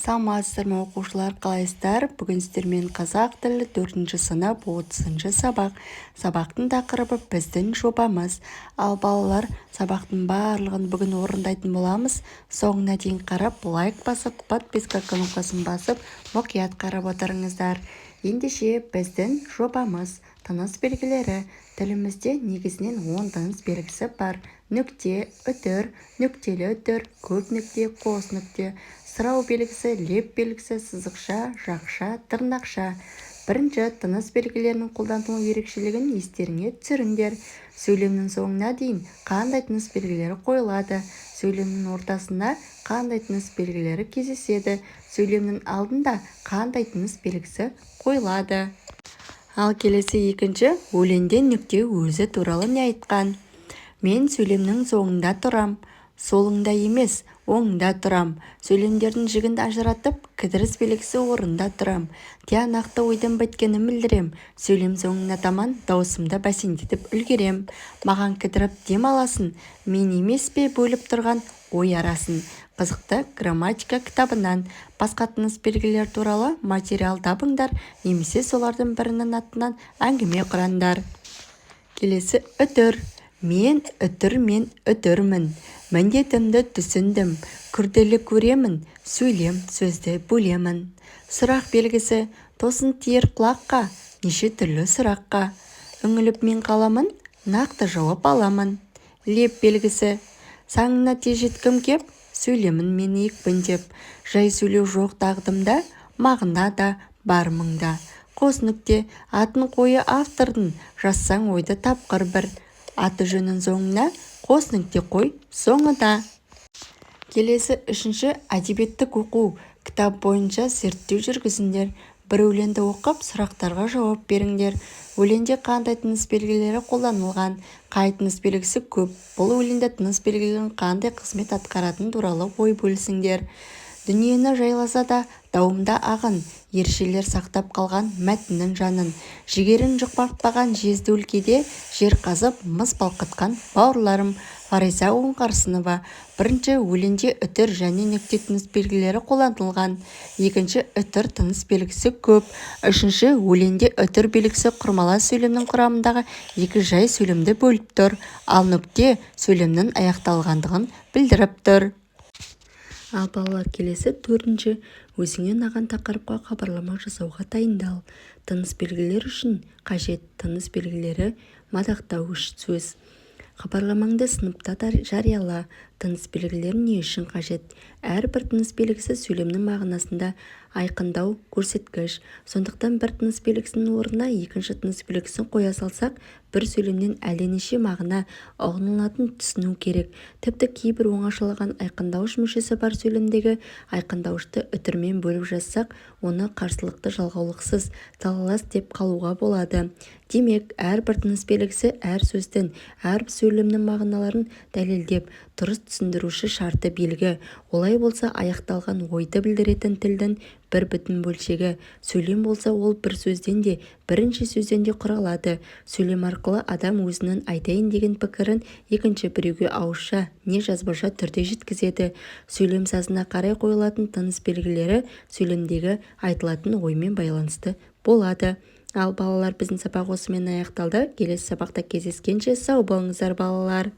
Саламатсыздар ма, оқушылар, қалайсыздар? Бүгін сіздермен қазақ тілі, төртінші сынып, 30-сабақ. Сабақтың тақырыбы: «Біздің жобамыз». Ал, балалар, сабақтың барлығын бүгін орындайтын боламыз. Соңына дейін қарап, лайк басып, подписка кнопкасын басып, мұқият қарап отырыңыздар. Ендеше, «Біздің жобамыз». Тыныс белгілері. Тілімізде негізінен 10 тыныс белгісі бар: нүкте, үтір, нүктелі үтір, көп нүкте, қос нүкте, сұрау белгісі, леп белгісі, сызықша, жақша, тырнақша. Бірінші тыныс белгілерінің қолданылу ерекшелігін естеріңе түсіріңдер. Сөйлемнің соңына дейін қандай тыныс белгілері қойылады? Сөйлемнің ортасында қандай тыныс белгілері кездеседі? Сөйлемнің алдында қандай тыныс белгісі қойылады? Ал келесі, екінші өлеңде нүкте өзі туралы не айтқан? Мен сөйлемнің соңында тұрам, солыңда емес, оңында тұрам. Сөйлемдердің жігін ажыратып, кідіріс белгісі орнында тұрам. Тиянақты ойдың біткенін білдірем. Сөйлем соңына таман даусымды бәсеңдетіп үлгерем. Маған кідіріп дем аласың, мен емес пе бөліп тұрған ой арасын? Қызықты грамматика кітабынан басқа тыныс белгілері туралы материал табыңдар немесе солардың бірінің атынан әңгіме құраңдар. Келесі, үтір. Мен үтір, мен үтірмін, міндетімді түсіндім. Күрделі көремін сөйлем, сөзді бөлемін. Сұрақ белгісі тосын тиер құлаққа, неше түрлі сұраққа. Үңіліп мен қаламын, нақты жауап аламын. Леп белгісі. Заңына тез жеткім кеп, сөйлеймін мен екпіндеп. Жай сөйлеу жоқ дағдымда, мағына да бар мұңда. Қос нүкте. Атын қойы автордың, жазсаң ойды тапқыр бір. Аты-жөннің соңына қос нүкте қой соңында. Келесі, үшінші әдебиеттік оқу. Кітап бойынша зерттеу жүргізіңдер. Бір өлеңді оқып, сұрақтарға жауап беріңдер. Өлеңде қандай тыныс белгілері қолданылған? Қай тыныс белгісі көп? Бұл өлеңде тыныс белгілерінің қандай қызмет атқаратыны туралы ой бөлісіңдер. Дүниені жайласа да дауымда ағын, Ершелер сақтап қалған мәтіннің жанын. Жігерін жұқартпаған жезді өлкеде жер қазып, мыс балқытқан бауырларым. Фариза Оңғарсынова. Бірінші өлеңде үтір және нүкте тыныс белгілері қолданылған. Екінші, үтір тыныс белгісі көп. Үшінші өлеңде үтір белгісі құрмалас сөйлемнің құрамындағы екі жай сөйлемді бөліп тұр, ал нүкте сөйлемнің аяқталғандығын білдіріп тұр. Ал, балалар, келесі, төртінші өзіңе ұнаған тақырыпқа хабарлама жасауға дайындал. Тыныс белгілері үшін қажет тыныс белгілері. Мадақтауыш сөз. Хабарламаңды сыныпта жарияла. Тыныс белгілері не үшін қажет? Әрбір тыныс белгісі сөйлемнің мағынасында айқындау көрсеткіш. Сондықтан бір тыныс белгісінің орнына екінші тыныс белгісін қоя салсақ, бір сөйлемнен әлденеше мағына ұғынылатынын түсіну керек. Тіпті кейбір оңашалаған айқындауыш мүшесі бар сөйлемдегі айқындауышты үтірмен бөліп жазсақ, оны қарсылықты жалғаулықсыз салалас деп қалуға болады. Демек, әрбір тыныс белгісі әр сөздің, әр сөйлемнің мағыналарын дәлелдеп, дұрыс түсіндіруші шартты белгі. Олай болса, аяқталған ойды білдіретін тілдің бір бүтін бөлшегі сөйлем болса, ол бір сөзден де, бірнеше сөзден де құралады. Сөйлем арқылы адам өзінің айтайын деген пікірін екінші біреуге ауызша не жазбаша түрде жеткізеді. Сөйлем сазына қарай қойылатын тыныс белгілері сөйлемдегі айтылатын оймен байланысты болады. Ал, балалар, біздің сабақ осымен аяқталды. Келесі сабақта кездескенше сау болыңыздар, балалар.